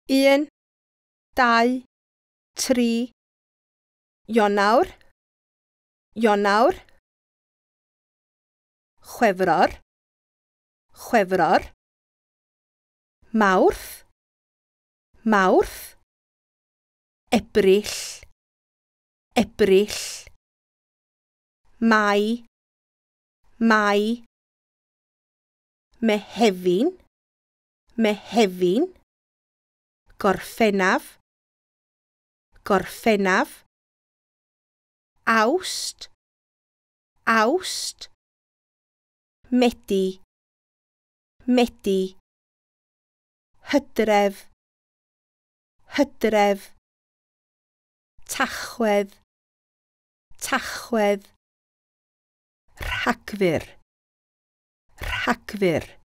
1, 2, 3, Ionawr, Ionawr, Chwefror, Chwefror, Mawrth, Mawrth, Ebrill, Ebrill, Mai, Mai, Mehefin, Mehefin, Gorffennaf, Gorffennaf, Awst, Awst, Medi, Medi, Hydref, Hydref, Tachwedd, Tachwedd, Rhagfyr, Rhagfyr.